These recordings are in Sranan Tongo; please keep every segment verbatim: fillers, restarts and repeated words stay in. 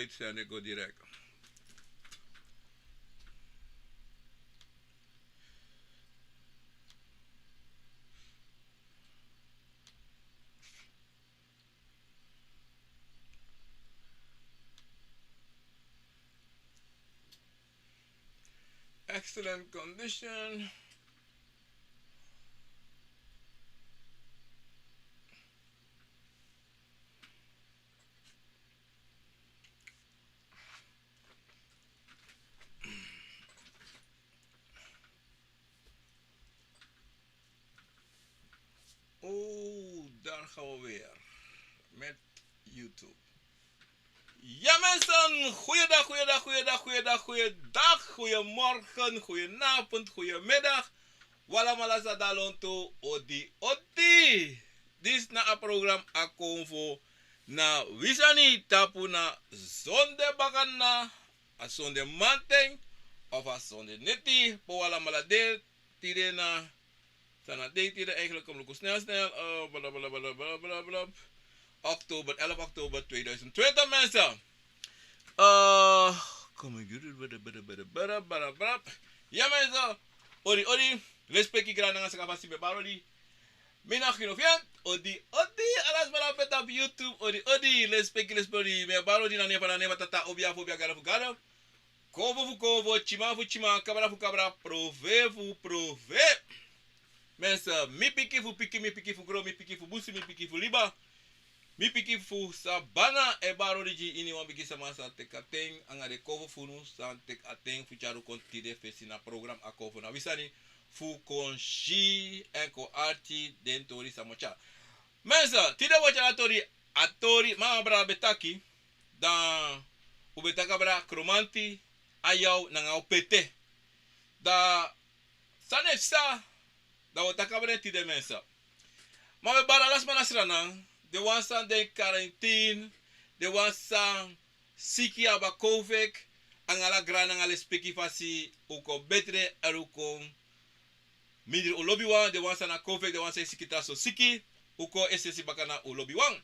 uitzending go direct. Excellent condition. Oh, daar gaan we weer met YouTube. Ja, mensen, goeiedag, goeiedag, goeiedag, goeiedag, goeiedag, goeiemorgen, goedenavond, goeiemiddag. Wala mala sa dalonto, odi, odi. Dit is na a program Akonfo na Wisani tapu na zonde bakana, a zonde manten, of a zonde neti, pe wi alamala de. Tide na, san na dei tide eigenlijk, kom luku snel, snel, eh, bla, bla, bla. Oktober, elf oktober tweeduizend twintig, mensen. Eh, kom ik jullie, bla, bla, bla. Ja, mensen. Odi, odi. Lespeki grani nanga saka fasi, mi e bari odi. Mi na Gino Fiat, odi, odi, ala sma na pe tapu YouTube, odi, odi, lespeki, lespeki, odi, mi e bari odi na nen fu na nen, fu Tata, obia fu obia, Gado fu Gado. Konfo fu konfo, tyiman fu tyiman, kabra fu kabra, prove fu prove. Mensen, mi piki fu piki, mi piki fu gron, mi piki fu busi, mi piki fu liba, mi piki fu sabana, e bari odi gi iniwan bigi sama san teki a ten, anga den konfo fu unu san teki a ten fu tyari un kon tide fesi na program Akonfo na Wisani, fu kon si èn kon arki den tori san mi o tyari. Mensen, tide wi o tyari a tori, a tori, ma a brada ben taki, dan un ben taki abra Kromanti, Ayau nanga Opete. Dan san e psa, dan wi o taki abra en tide, mensen. Ma mi e bari ala sma na Sranan, den wan san de ini karantine, den wan san siki, abi a covid, anga ala grani nanga lespeki fasi, un kon betre, èn un kon mindri un lobiwan, den wan san na covid, den wan san e siki, tra so siki, un kon esesi baka na un lobiwan.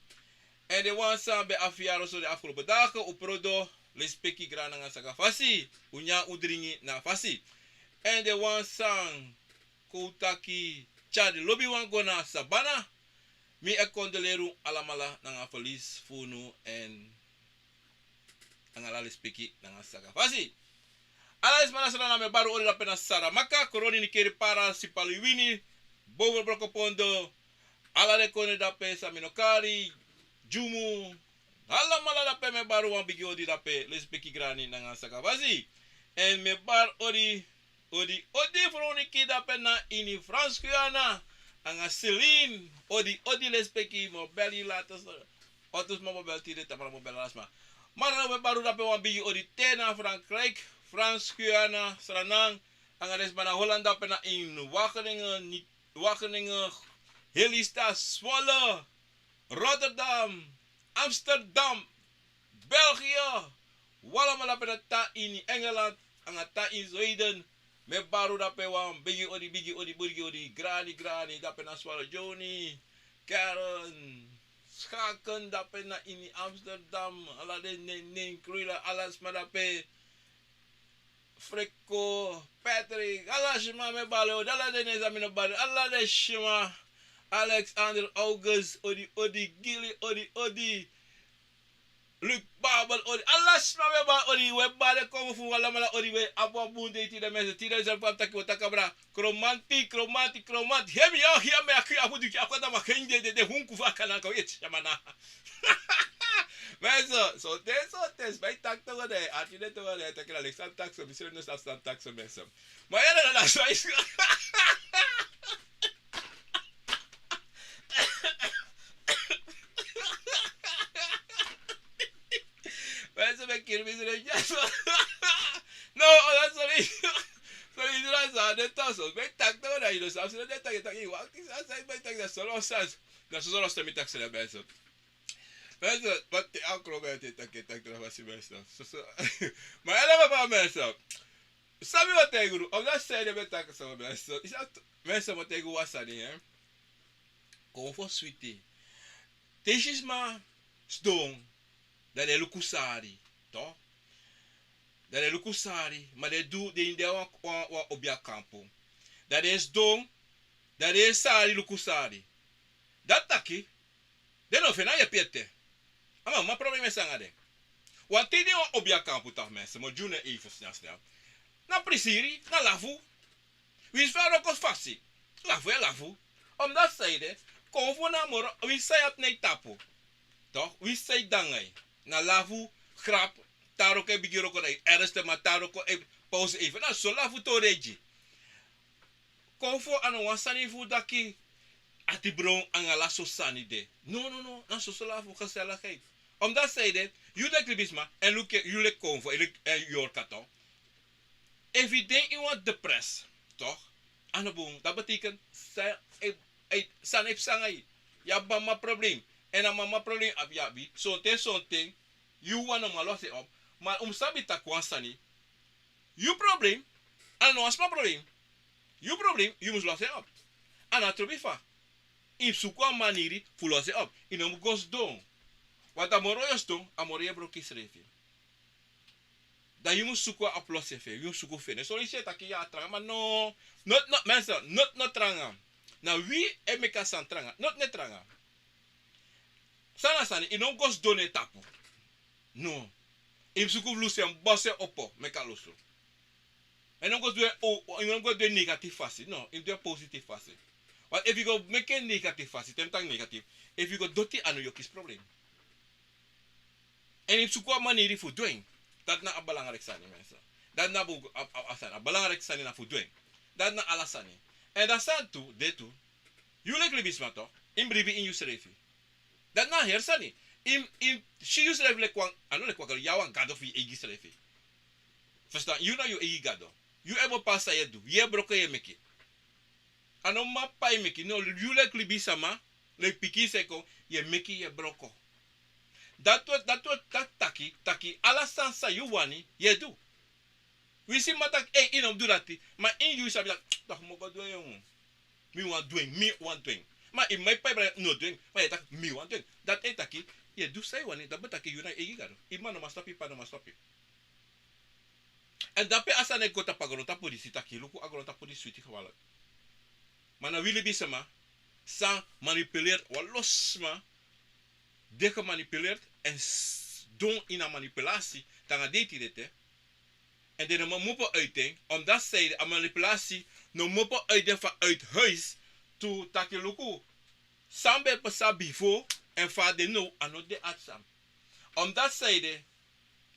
Èn den wan san ben abi fiyari so den afgelopen dagen, un puru doro, lespeki grani nanga saka fasi, un nyan un dringi na fasi. Èn den wan san kon taki tyari den lobiwan go na sabana, mi e kondoleri un alamala nanga a verlies fu unu èn nanga ala lespeki nanga saka fasi. Ala den sma na Sranan, mi e bari odi dape na Saramaka, Koroni, Nickerie, Para, Sipaliwini, Boven, Brokopondo, ala den kondre dape san mi no kari, Djumu, alamala dape mi e bari wan bigi odi dape, lespeki grani nanga saka fasi. Èn mi e bari odi, odi, odi, Veronica dape na ini Frans Guyana, anga Celine, odi, odi, lespeki, mi o beli lata so. Otus mi o beli tide, tamara mi o beli ala sma. Ma dan mi e bari dape wan bigi odi te na Frankrijk, Frans Guyana, Sranan, anga den sma na Holland dape na ini Wageningen, Ni-, Wageningen, Helista, Zwolle, Rotterdam, Amsterdam, België, wi alamala dape na tan ini Engeland, anga tan ini Zweden. Mi e bari dape wan bigi odi, bigi odi, bigi odi, grani, grani, dape na Swallow Johnny, Karen, Schaken dape na ini Amsterdam, ala den nen, nen, Kruila, ala sma dape. Freko, Patrick, ala sma mi e bari odi, ala den nen san mi no bari, ala den sma, Alexander, August, odi, odi, Gilly, odi, odi, Luc Babel, odi, ala sma mi e bari odi, wi e bari den konfo fu unu alamala odi, wi abi wan bun dei tide, mensen, tide, srefi fa mi taki, wi o taki abra Kromanti, Kromanti, Kromanti. Hemi ya, hemi ya, ki afu di, ki afu da ma gen de, de, hunku fa kana ka weti, ya mana. Mensen, so te, so te, sma e taki tongo de, a tide tongo de, taki na leki san mi taki so, mi srefi no sabi san mi taki so, mensen. Ma ya na, na, na, so is. Mensen, mi e kiri mi srefi, ya so. No, o, sorry. Sorry, sorry, sorry, den taki so. Mi e taki tongo na, yu no sabi san den taki, taki, yu wani taki san, san, mi e taki na so, no, san. Na so, so, no, san mi taki so, mensen. Mensen, ma te a Kromanti e taki, taki, taki, taki, taki, mensen. So, so. Ma ya na, ma, mensen. San mi wani taigi unu, of dati san den ben taki so, mensen. Yu sabi, mensen, mi o taigi unu wan sani, hè. Konfo switi. Te yu si sma sidon, dan den e luku sari. Toch? Dan den luku sari, ma den du den ini den wan, wan, wan obiakampu. Dan den sidon, dan den sari luku sari. Dati taki, den no feni a yepi ete. A mama problema e sani nanga den. Wan te den wan obiakampu, toch mensen, mi o gi unu en even snel, snel. Na prisiri, na lafu. Winsi fa a wroko fasi, lafu e lafu. Omdat san ede, konfo na moro, winsi san yu abi na yu tapu. Toch, winsi san yu de nanga yu. Na lafu, grap, te a wroko e bigin wroko dan yu ernstig, ma te a wroko e pauze even. Na so lafu tori e gi. Konfo a no wan sani fu taki ati bron nanga ala so sani de. No, no, no, na soso lafu, gezelligheid. Omdat san ede, yu leki libisma, èn luku, yu leki konfo, yu leki, eh, yorka toch. Efu yu de ini wan depresi, toch? A no bun, dati betekent san, eh, eh, sani e psa nanga yu. Yu abi mama problem. Èn a mama problem abi, yu abi. Sonten, sonten, yu wan no man losi en op. Ma un mus sabi taki wan sani. Yu problem, a no wan sma problem. Yu problem, yu mus losi en op. A no trobi fa. Yu mus suku wan maniri fu losi en op. Yu no mus go sidon. Want a moro yu o sidon, a moro yu e broko yusrefi. Dan yu mus suku wan oplossing fu en, yu mus suku fu en. Son leisi yu e taki ya a tranga, ma no. Noti, no, mensen, noti no tranga. Na wi e meki a sani tranga. Noti no e tranga. San na a sani, yu no mus go sidon na en tapu. No. Yu mus suku fu lusu en, bosi en opo, meki a lusu. Yu no mus go du en, o, o, yu no mus go du en negatief fasi. No, yu mus du en positief fasi. Want efu yu go meki en negatief fasi, te mi taki negatief, efu yu go doti, a no yu o kisi problem. Èn yu mus suku wan maniri fu du en. Dati na a belangrijk sani, mensen. Dati na a, a, a, a sani, a belangrijk sani na fu du en. Dati na ala sani. Èn dan san tu, de tu. Yu leki libisma toch, yu mus bribi ini yusrefi. Dati na a heri sani. Yu mus, yu mus si yusrefi leki wan, a no leki wan gado, yu a wan gado fu yu eigi srefi. Verstaan, yu na yu eigi gado. Yu e bepaal san yu e du, yu e broko, yu e meki. A no mama e meki, no, yu leki libisma, leki pikin san e kon, yu e meki, yu e broko. Dati, dati, dati taki, taki ala sani san yu wani, yu e du. Wi si man taki, ei, yu no mus du dati. Ma ini yu yu sabi taki, toch mi o go du en, yongu. Mi wani du en, mi wani du en. Ma yu mama e pai, no du en, ma yu e taki, mi wani du en. Dati e taki, yu e du san yu wani, dati ben taki yu na yu eigi gado. Yu mama no man stop yu, yu p'pa no man stop yu. Èn dape a sani e go tapu a grontapu disi taki, luku, a grontapu disi switi geweldig. Ma na wi libisma san manipuleert, wan lo sma di e gemanipuleerd èn s-, don ini a manipulatie te nanga dei tide ete. Èn den no man mupu uit en, omdat san ede, a manipulatie no mupu uit den vanuit huis, tu taki luku san ben pasa bifo èn fa a de now, a no de ati san. Omdat san ede,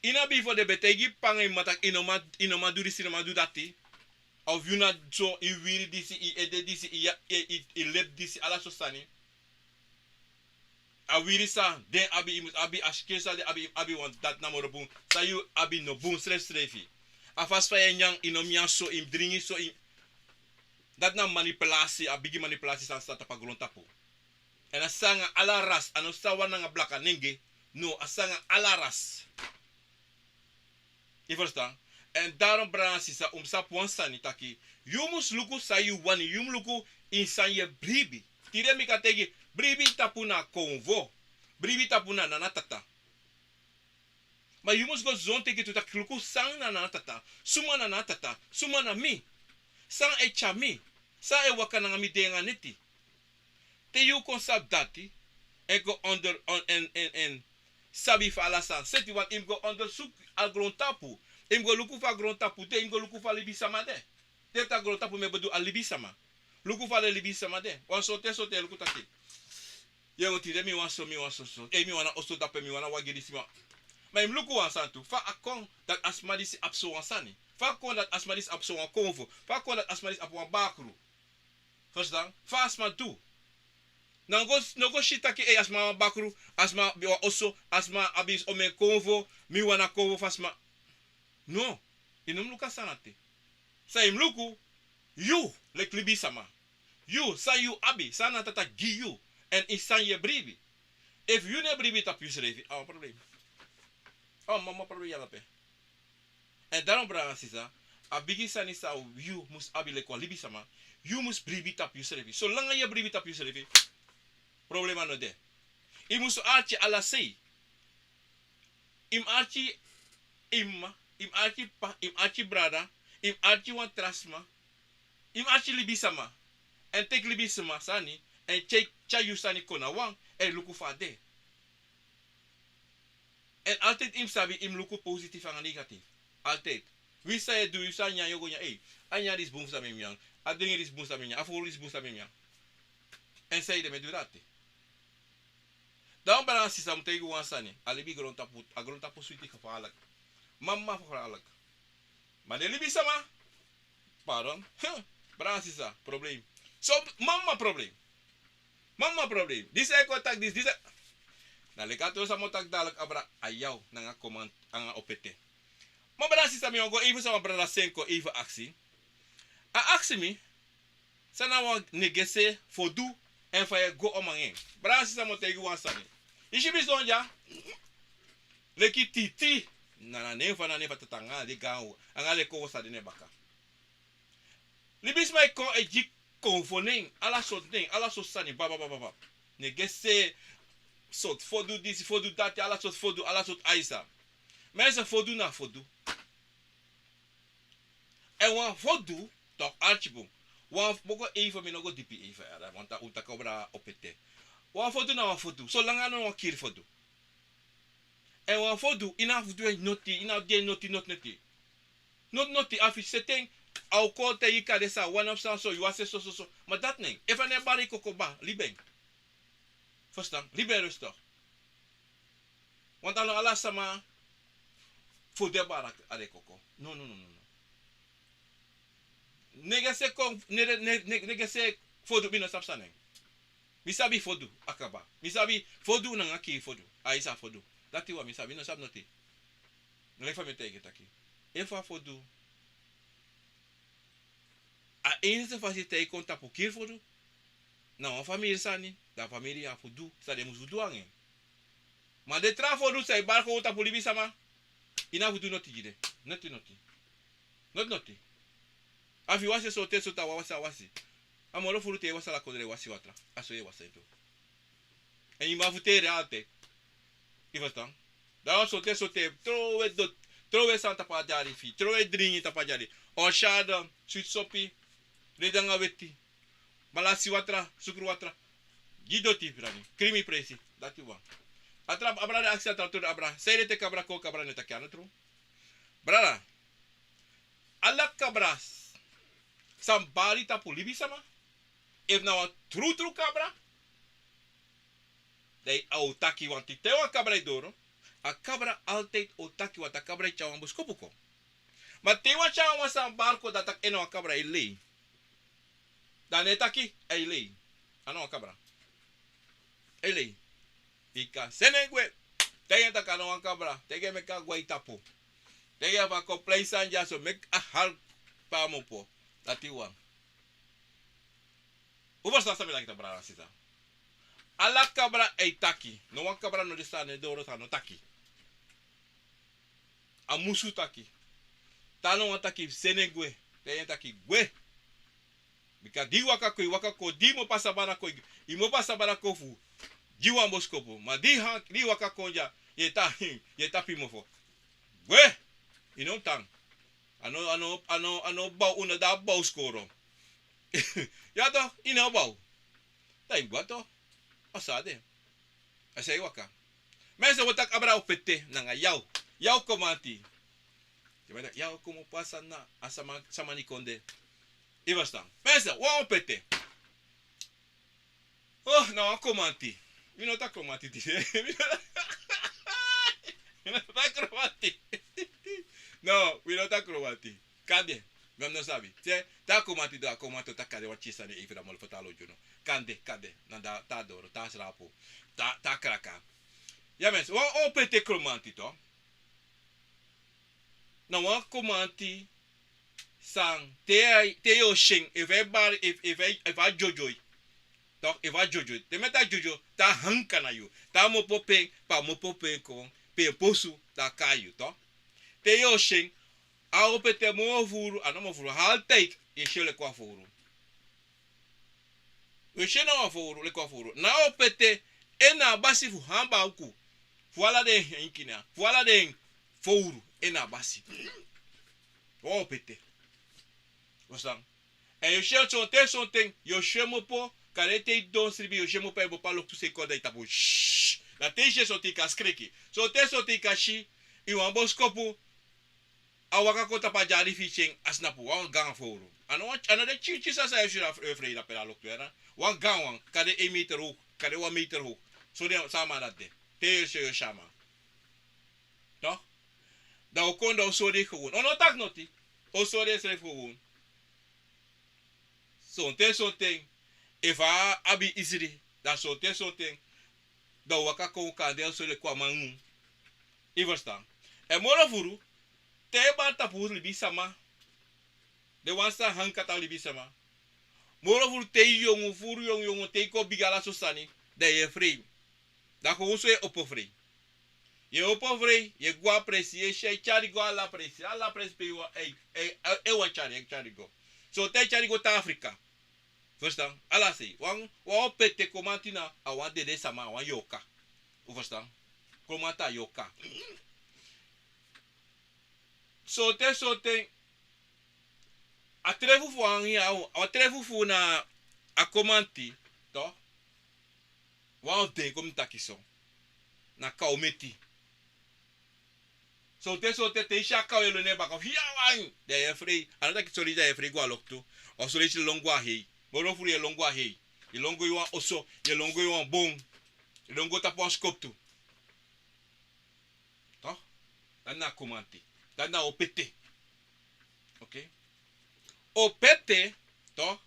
ini a bifo den ben taigi p'pa nanga yu mama taki yu no man, yu no man du disi, yu no man du dati. Of yu na so, yu wiri disi, yu ede disi, yu, yu, yu, yu lebi disi, ala so sani. A wiri san den abi, yu mus abi, a sikin san den abi, yu mus abi, want dati na moro bun. San yu abi no bun srefsrefi. A fasi fa yu e nyan, yu no mus nyan so, yu mus dringi so, yu, dati na manipulatie, a bigi manipulatie san, san tapu a grontapu. Èn a sani nanga ala ras, a no san wan nanga blaka nenge, no, a sani nanga ala ras. Yu verstaan? Èn daarom, brada nanga sisa, un mus sabi wan sani taki, yu mus luku san yu wani, yu mus luku ini san yu e bribi. Tide mi kan taigi, bribi tapu na konfo, bribi tapu na nana tata. Ma yu mus go sidon teki tu taki luku san na nana tata, suma na nana tata, suma na mi. San e tyari mi, san e waka nanga mi dei nanga neti. Te yu kon sabi dati, èn kon onder, on, èn, èn, èn sabi fa ala sani seti, want yu mus go onderzoek a grontapu. Yu mus go luku fa a grontapu de, yu mus go luku fa libisama de. Te a grontapu, mi e bedoel a libisama. Luku fa den libisama de. Wan sortu, sortu, luku taki. Yu e go tide mi wani so, mi wani so, so. Ei, mi wani a oso dape, mi wani a wagi disi, mi wani. Ma yu mus luku wan sani tu. Fa a kon dati a sma disi abi so wan sani? Fa a kon dati a sma disi abi so wan konfo? Fa a kon dati a sma disi abi wan bakru? Verstaan? Fa a sma du. No go, no go si taki, ei, a sma wan bakru, a sma abi wan oso, a sma abi so omeni konfo, mi wani a konfo fu a sma. No, yu no mus luku a sani dati. San yu mus luku, yu, leki libisama. Yu, san yu abi, san nana tata gi yu, èn ini san yu e bribi. Efu yu no e bribi tapu yusrefi, a wan problem. A wan mama problem ya dape. Èn daarom, brada nanga sisa, a bigi sani san yu mus abi leki wan libisama, yu mus bribi tapu yusrefi. Solanga yu e bribi tapu yusrefi, problema no de. Yu mus arki ala sei. Yu mus arki yu mama, yu mus arki p'pa, yu mus arki brada, yu mus arki wan tra sma, yu mus arki libisma. Èn teki libisma sani, èn tyai, tyai yu sani kon na wan, èn luku fa a de. Èn altijd yu mus sabi, yu mus luku positief nanga negatief. Altijd. Winsi san yu e du, winsi san nyan yu o go nyan, ei, a nyan disi bun fu san mi nyan, a dringi disi bun san mi nyan, a furu disi bun san mi nyan. Èn san yu de mi e du dati. Dan brada nanga sisa, mi taigi wan sani. A libi grontapu, a grontapu switi gevaarlijk. Mama gevaarlijk. Ma den libisma, pardon. Brada nanga sisa, probleem. So, mama probleem. Mama probleem. Disi e kon taki disi, disi e. Na leki a tori san mi o taki dadelijk, abra, a yaw nanga komanti, nanga opete. Ma brada nanga sisa, mi o go even san wan brada seni kon even aksi. A aksi mi, san na wan negese fodu, èn fa yu e go omanga en. Brada nanga sisa, mi o taigi wan sani. Yu si mi sidon dya, leki titi, na, na nen fu, na nen fu a tata nanga den gaan, nanga den kon wi sa de na en baka. Libisma e kon e gi konfo nen, ala sortu nen, ala sortu sani, baba, baba, baba. Negese, sortu fodu disi, fodu dati, ala sortu fodu, ala sortu aisa. Ma yu sabi fodu na fodu. Èn wan fodu, toch arki bun. Wan boko even, mi no go dipi even, ya, want un taki abra opete. Wan fodu na wan fodu. Solanga a no wan kiri fodu. Èn wan fodu, yu no abi fu du en noti, yu no abi fu du en noti, noti, noti. Noti, noti, a fu seti en, a o kon taigi yu kande san, wan of san so, yu wasi en so, so, so. Ma dati nen, efu a no e bari koko kaba, libi en. Verstaan? Libi en rustig. Want a no ala sama fodu e bari a den koko. No, no, no, no, no. Negese kon, ne, ne, ne, negese fodu, mi no sabi san na en. Mi sabi fodu, a kaba. Mi sabi fodu nanga kiri fodu. Aisa fodu. Dati wan mi sabi, mi no sabi noti. Leki fa mi e taigi taki. Efu a fodu, a enigste fasi te yu kon tapu kiri fodu, na wan famiri sani, dan famiri ya fu du san den musu du nanga en. Ma den tra fodu san e bari kon tapu libisma, yu no abi fu du noti gi den. Noti, noti. Noti, noti. A fu yu wasi en so te so, te a wasi, a wasi. A moro furu te yu e wasi ala kondre, wasi watra. A so yu e wasi en tu. Èn yu mu abi fu teri altijd. Yu e ferstan? Dan wan sortu, sortu, trowe doti, trowe sani tapu a dyari fu yu, trowe dringi tapu a dyari. Orshade, switi sopi, redi nanga weti, malasi watra, sukru watra. Gi doti fu dati, krimi presi, dati wan. A tra, a brada aksi a tra, tu a brada. San ede te kabra kon, kabra no e taki a no tru. Brada, ala kabra san bari tapu libisma, efu na wan trutru kabra, dan a o taki wan tin. Te wan kabra e doro, a kabra altijd o taki, want a kabra e tyari wan boskopu kon. Ma te wan tyari wan san bari kon, dan a taki en na wan kabra, e lei. Dan a no e taki, e lei. A no wan kabra. E lei. Bika seni en gwe. Taigi en taki a no wan kabra. Taigi en meki a gwe a yu tapu. Taigi en fu a kon plei sani dyaso, meki a hali pe a mu opo. Dati wan. Un ferstan san mi e taki, brada nanga sisa? Ala kabra e taki. No wan kabra no de san no e doro, san no taki. A musu taki. Te a no wani taki, seni en gwe. Taigi en taki gwe. Bika di yu waka kon, yu waka kon, di yu mu pasa baka kon, yu mu pasa baka kon fu gi wan boskopu. Ma di yu, di yu waka kon dya, yu e ta, yu e tapu yu mofo. Gwe! Yu no tan. A no, a no, a no, a no bow, un no de a bow skoro. Ya toch, yu no bow. Dan yu gwe toch. A so a de. A so yu waka. Mensen, wi o taki abra opete nanga yaw. Yaw komanti. Yu ben taki yaw komo pasa na a sama, sama ini kondre. Yu e ferstan? Mensen, wan opete. Oh, na wan komanti. Wi no taki komanti tide. Wi no taki komanti. No, wi no taki komanti. Kande, mi no sabi. Te, te a komanti doro, a komanti o taki kande wan tyari sani, efu dan mi o lon fu tali gi unu. Kande, kande, na da, te a doro, te a srapu, te a, te a kraka. Ya mensen, wan opete komanti toch. Na wan komanti san, te a, te yu o si en, efu a e bari, efu, efu a, efu a dyodyo. Toch, efu a dyodyo. Te mi e taki dyodyo, te a hanka na yu. Te a mu opo pen, pe a mu opo pen kon, pe en posu, dan a kai yu, toch. Te yu o si en, a opete moo furu, a no moo furu, altijd yu e si en leki wan fowru. Yu e si en na wan fowru, leki wan fowru. Na a opete, en na a basi fu hanba uku. Fu ala den enkina, fu ala den fowru. en na a basi. Wan opete. Yu e si san? Èn yu o si en sonten sonten, yu o si en opo, kande te yu don sribi, yu o si en opo, a e bopo a loktu sei kon na yu tapu. Shh! Na te yu si en sonten yu kan skriki. Sonten sonten yu kan si, ini wan boskopu, a waka kon tapu a dyari fu yu, a snapu, wan gaan fowru. A no wan, a no de tyintyin sani san yu e si na, e, frei na pe na loktu ya. Wan gaan wan, kande één meter hoog, kande wan meter hoog. So den sama dati de. Te yu si en, yu o si a man. Toch? Dan a o kon, dan a o sori en gewoon. A no taki noti. A o sori ensrefi gewoon. Sonten sonten, efu a abi isri, dan sonten sonten, dan a o waka kon kande a o sori en kon a man. Yu e ferstan? Èn moro furu, te yu e bari tapu libisama, den wan san hangi kaba tapu libisama. Moro furu te yu yongu, furu yongu yongu, te yu kon bigi, ala so sani, dan yu e frei. Dan gewoon so yu e opo frei. Yu e opo frei, yu e go a presi, yu e si, yu e tyari go ala presi, ala presi pe yu wani, e, e, e, e wani tyari, e tyari go. Sonten yu e tyari go te Afrika. Ferstan? Ala sei. Wan, wan opete komanti na a wan dede sama, a wan yorka. Un ferstan? Komanti a yorka. Sonten sonten, a trefu fu wan ya, a trefu fu na a komanti, toch? Wan fu den kon mi taki so. Na kawmeti. Sonten sonten te yu si a kaw e lon na en baka, hia wan! Dan yu e frei. A no taki son leisi dan yu e frei go a loktu. Of son leisi yu e lon go a hei. Moro furu yu e lon go a hei. Yu e lon go ini wan oso, yu e lon go ini wan bon. Yu e lon go tapu wan skowtu. Toch? Dati na komanti. Dati na opete. Oké? Opete, toch?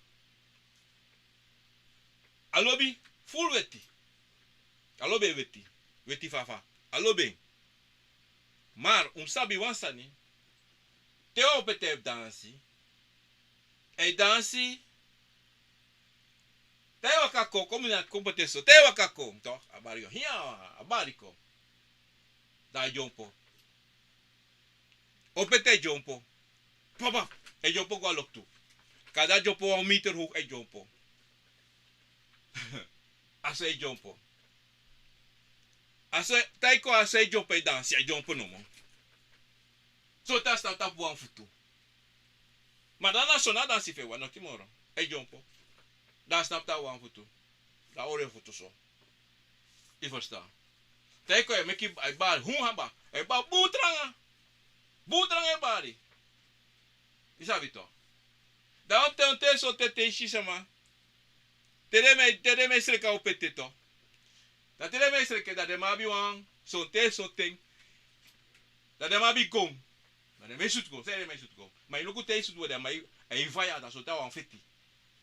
A lobi furu weti. A lobi en weti. Weti fafa. A lobi en. Maar un sabi wan sani. Te wan opete e dansi, a e dansi. Te a e waka kon, kon mi na kon poti en so. Te a e waka kon, toch, a bari kon. Hia, a bari kon. Dan a dyompo. Opete e dyompo. Papa, a e dyompo go a loktu. Kande a dyompo wan meter hoog, a e dyompo. A so a e dyompo. A so, te a e kon, a so a e dyompo, e dansi, a e dyompo nomo. Sonten a stan tapu wan futu. Ma dan na so na a dansi fu en wani, noti moro. A e dyompo. Dan a stan tapu wan futu. Dan a hori en futu so. Yu e ferstan? Te a e kon, a e meki, a e bari, hun haba. A e bari bun tranga. Bun tranga a e bari. Yu sabi toch. Dan sonten, sonten, te yu si sama. Te den man, te den man e sreka opete toch. Dan te den man e sreka, dan den man abi wan, sonten, sonten. Dan den man abi gon. Dan den man e sutu gon, san den man e sutu gon. Ma yu luku te yu sutu gon, dan man e, a e faya, dan sonten a wan feti.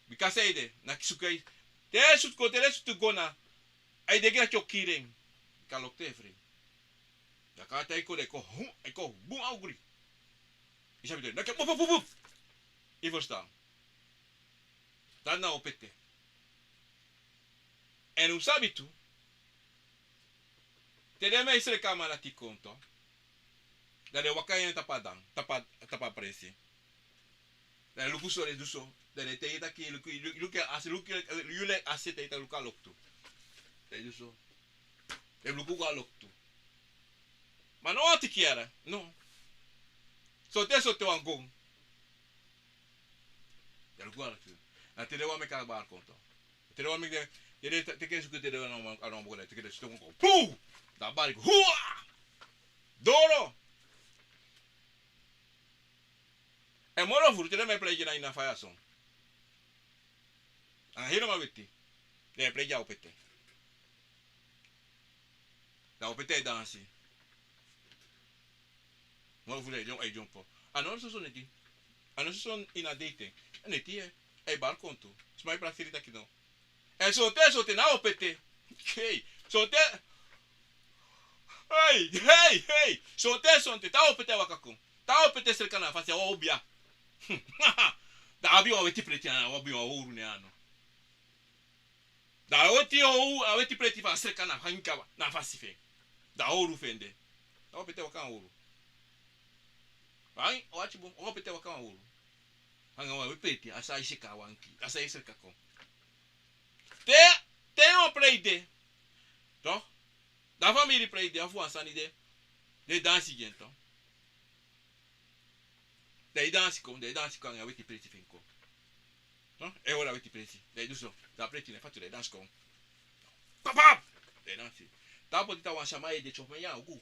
Bika san ede, na kisuku ede. Te yu sutu gon, te den sutu gon na, a e denki dati yu o kiri en. Bika loktu e frei. Dan kande te a e kon, dan a e kon, hu, a e kon bun ogri. Yu sabi toch, dan a e kon buf, buf, buf, buf. Yu e ferstan? Dati na opete. Èn un sabi tu, te den man e sreka a man dati kon toch, dan den waka ini en tapu a dan, tapu a, tapu a presi. Dan den luku so, den du so. Dan den taigi taki, luku, luku, luku a se, luku, yu leki a se, te yu taki luku a loktu. Den du so. Den luku go a loktu. Ma no wan tiki yara, no. Sonten sonten wan gon. Den luku go a loktu. Na te den wan meki a bari kon toch. Te den wan meki den, te den teki en suku, te den wan, a no wan boko, te den suku kon. Puu! Dan a bari kon. Hua! Doro! Èn moro furu te den man e prei gi en na ini a faya so. Anga helemaal weti. Den e prei gi a opete. Dan a opete e dansi. Moro furu e dyon-, e dyompo. A no soso neti. A no soso ini a dei ten. Neti e. A e bari kon tu. Sma e prakseri taki no. Èn sonten, sonten na a opete. Hei, sonten. Hei, hei, hei. Sonten, sonten. Te a opete waka kon. Te a opete sreka na a fasi, a wan obia. Dan a abi wan weti preti, a wan obia, wan owru na en anu. Dan a weti o-, a weti preti fu a sreka na a hangi kaba, na a fasi fu en. Dan a owru fu en de. A opete waka wan owru. Ai, o ati bun, a opete waka wan owru. Anga wan weti preti, a sa e sreka wan ki, a sa e sreka kon. Te, te wan prei de. Toch? Dan famiri prei de, a fu wan sani de. Den dansi gi en toch. Dan yu dansi kon, dan yu dansi kon anga weti presi fu en kon. No? E hori a weti presi. Dan yu du so. Dan a presi no e fatu, dan yu dansi kon. Pap, pap! Dan yu dansi. Dan a poti, dan wan sama e de tyopo en ya ogu.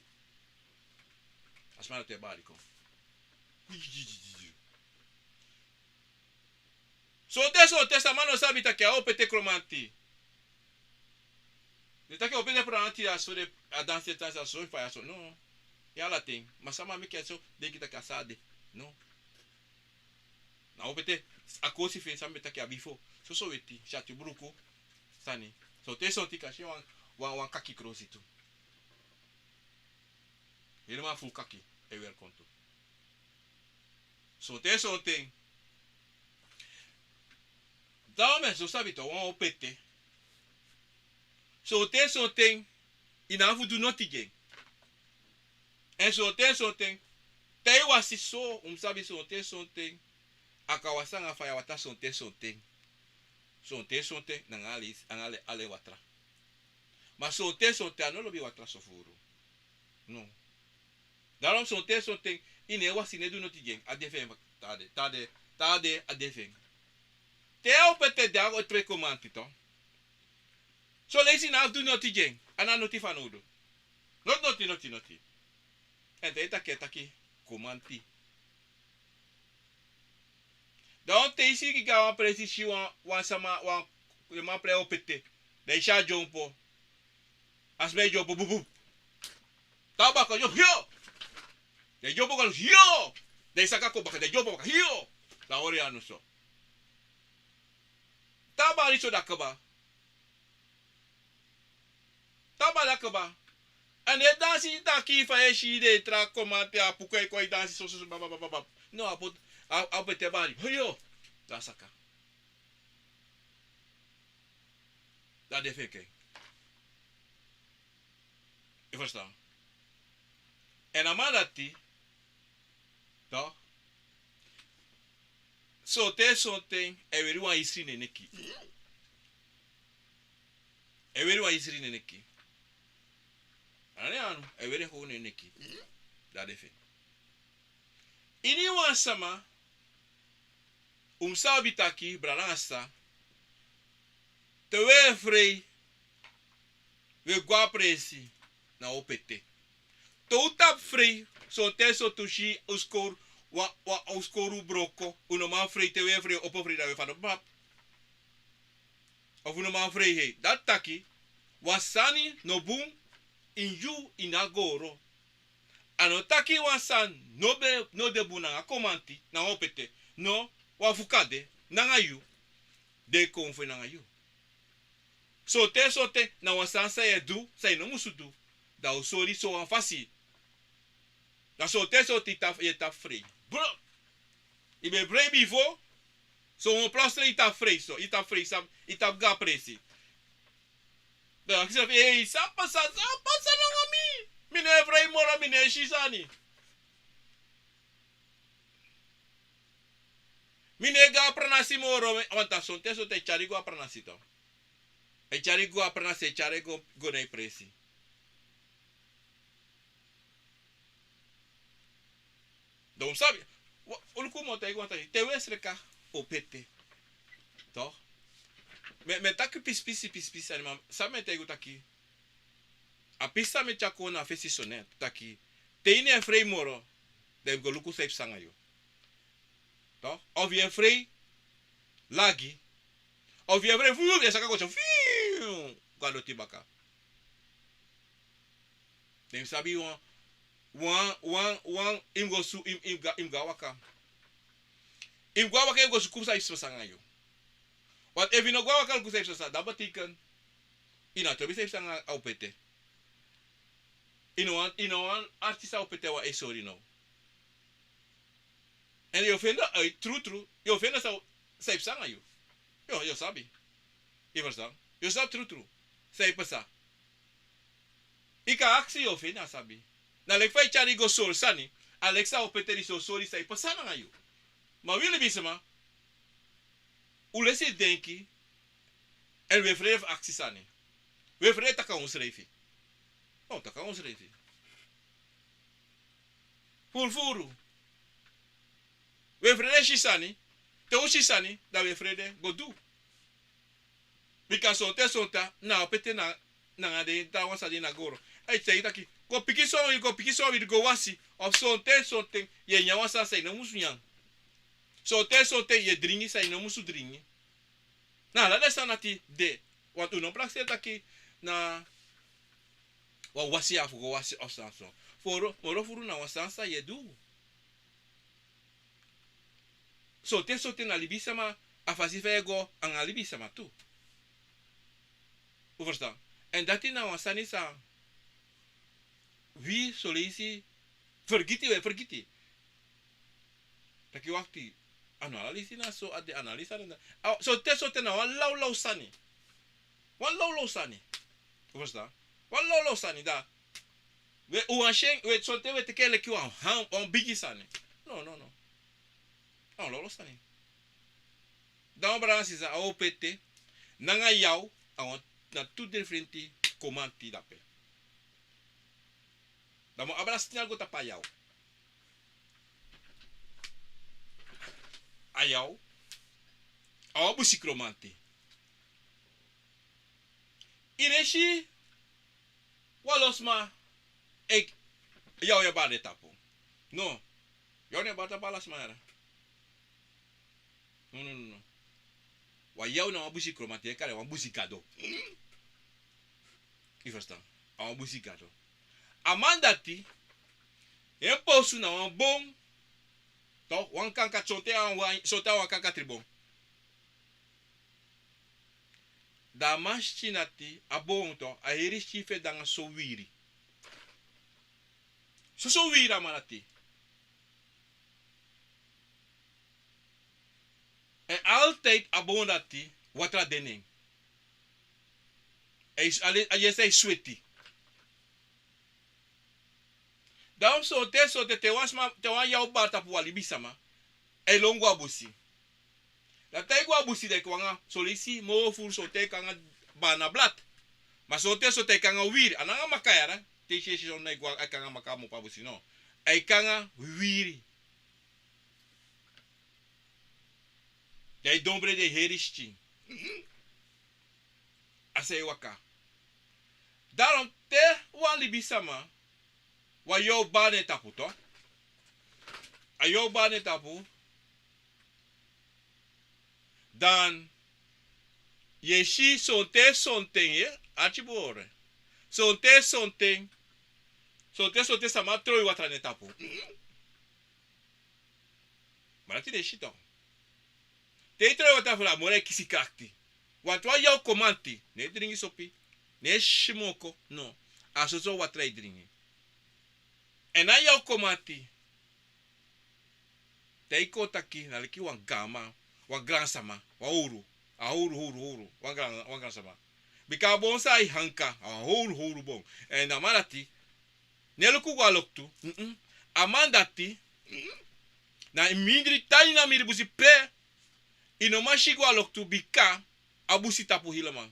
A sma dati e bari kon. Sonten, sonten sama no sabi taki a Opete kromanti. Den taki Opete kromanti a so den e dansi, dansi a so, fa ya so. No. Ya ala ten. Ma sama meki a so, denki taki a so a de. No. Na Opete, a kosi fu en san mi e taki a bifo. Soso weti, syatu bruku, sani. Sonten, sonten kan si wan, wan, wan kaki krosi tu. Helemaal furu kaki e weri kon tu. Sonten, sonten. Dan mi e so sabi tu wan Opete. Sonten, sonten, i no abi fu du noti gi en. Èn sonten, sonten, te i wasi so, un sabi sonten, sonten, a kan wasi anga faya watra sonten, sonten. Sonten, sonten, nanga alen, anga alen, alen watra. Ma sonten, sonten, a no lobi watra so furu. No. Daarom sonten, sonten, i no e wasi, no e du noti gi en, a de fu en, te a de, te a de, te a de, a de fu en. Te a Opete de, a go twe kromanti tu. Son leisi i no abi fu du noti gi en, a no abi noti fanowdu. Noti, noti, noti, noti. Èn te i taki, taki kromanti. Dan te i si i go a wan presi, i si wan, wan sama, wan, wan man prei Opete. Dan i si a dyompo. A sma e dyompo, bup, bup. Te a baka dyompo, hio! Dan i dyompo go, hio! Dan i saka kon baka, dan i dyompo baka, hio! Dan a hori a no so. Te a bari so, dan a kaba. Te a bari, a kaba. A no e dansi taki fa i e si den tra kromanti, a puku e kon, e dansi so, so, so, bab, bab, bab, bab. No, a poti, a, a Opete bari. Hoi, yo. Dan a saka. Dan a de fu en. I ferstan? Èn a man dati, toch? Sonten, sonten, a e weri wan isri na en neki. A e weri wan isri na en neki. A no de anu, a e weri en kon na en neki. Dan a de fu en. Ini wan sama, un sabi taki, brada nanga sisa, te wi e frei, wi e go a presi na Opete. Te un tapu frei, sonten, sonten un si un skowru, wan, wan, un skowru broko, un no man frei, te wi e frei, opo frei, dan wi e fadon pap. Of un no man frei hei. Dati taki, wan sani no bun ini yu, ini a goro. A no taki wan sani no be, no de bun nanga kromanti, nanga Opete, no, wan fukade nanga yu, den e kon fu nanga yu. Sonten, sonten, na wan sani san yu e du, san yu no musu du. Dan un sori so wan fasi. Dan sonten, sonten i tapu, i tapu frei. Bro, i ben frei bifo, so wan plas i tapu frei so, i tapu frei, san, i tapu go a presi. Dan a aksi en, ei, san pasa, san pasa nanga mi? Mi no e frei moro, mi no e si sani. Mi no e go a pranasi moro, want a sonten, sonten e tyari go a pranasi tu. E tyari go a pranasi, e tyari go, go na i presi. Dan un sabi, wa-, un luku mi o taigi wan taki, te wi e sreka Opete. Toch? Mi, mi e taki pisi, pisi, pisi, pisi, ani ma, san mi e taigi un taki. A pisi san mi e tyari kon na fesi so, ne, taki, te i no e frei moro, dan i mus go luku san e psa nanga yu. Toch? Of yu e frei lagi. Of yu e frei, fiu, yu e saka go so, fiu, go a doti baka. Dan i mus sabi wan, wan, wan, wan, i mus go su, i mus, i mus go, i mus go a waka. I mus go a waka, i mus go suku san e psa nanga yu. Want efu i no go a waka luku san e psa, dan betekent i no abi san e psa nanga Opete. I no wan, i no wan artist san Opete wan e sori now. Èn yu o feni uit, tru tru, yu o feni san, san e psa nanga yu. Yu, yu o sabi. I ferstan? Yu o sabi tru tru san e psa. I kan aksi, yu o feni, a sabi. Na leki fa i tyari go sori sani, a leki san Opete disi o sori san e psa nanga yu. Ma wi libisma, un lesi denki, èn wi e frede fu aksi sani. Wi e frede taki a unsrefi. O, taki a unsrefi. Furu furu. Wi e frede si sani. Te un si sani, dan wi e frede go du. Bika sonten sonten na a pete na, nanga den trawan san de na goro. A e taigi taki, go piki son, go piki son, wi go wasi. Of sonten sonten yu e nyan wan sani san yu no musu nyan. Sonten sonten yu e dringi san yu no musu dringi. Na ala den sani dati de. Want un no prakseri taki na wan wasi ya fu go wasi of san so. Moro, moro furu na wan sani san yu e du. Sonten sonten na libisama, a fasi fa yu e go anga libisama tu. Un ferstan? Èn dati na wan sani san wi son leisi fergiti, wi e fergiti. Taki wakti, a no ala leisi na so a de, a no ala leisi a de. A, sonten sonten na wan lawlaw sani. Wan lawlaw sani. Un ferstan? Wan lawlaw sani da. Wi, un wani si en, wi, sonten wi e teki en leki wan han, wan bigi sani. No, no, no. A wan lawlaw sani. Dan wan brada nanga sisa, a wan pete nanga yaw, a wan, na tu difrenti komanti dape. Dan mi o abra sani go tapu a yaw. A yaw, a wan busikromanti. Yu no e si wan lo sma, e, yaw e bari den tapu. No. Yaw no e bari tapu ala sma yara. No, no, no, no. Wan yaw na wan busikromanti, e kari en wan busigado. Yu ferstan? A wan busigado. A man dati, en posu na wan bon. Toch, wan kanka, sonten a wan, sonten a wan kanka tribon. Dan a man skin dati, a bon toch, a heri skin fu en de nanga so wiri. Soso wiri a man dati. Èn altijd a bon dati, watra de na en. A e, a e, a e sweti. Dan sonten sonten te wan sma, te wan yaw bari tapu wan libisama, a e lon go a busi. Dan te a e go a busi dan a e kon anga, son leisi moo furu, sonten a e kon anga banablad. Ma sonten sonten a e kon anga wiri, a no anga maka yara. Te yu si, yu si son na e go, a e kon anga maka moo pe a busi, no. A e kon anga wiri. Dan a e donbri den heri skin. A sa e waka. Daarom te wan libisama, wan yaw bari na en tapu toch. A yaw bari na en tapu. Dan yu e si sonten sonten, yu e arki bun. Sonten sonten, sonten sonten sama troi watra na en tapu. Ma dati den e si toch. Te yu troi watra fu en, a moro e kisi krakti. Want wan yaw komanti no e dringi sopi, no e smoko, no. A soso watra e dringi. Èn a yaw komanti, te yu kon taki, na leki wan gaanman, wan grandsama, wan owru, a owru, owru, owru, wan gran, wan grandsama. Bika a bon san a e hanka, a owru, owru bon. Èn a man dati, no e luku go a loktu. Mm-mm. A man dati, mm-mm, na mindri tan ini a mindri busi pe, yu no man si go a loktu bika a busi tapu heleman.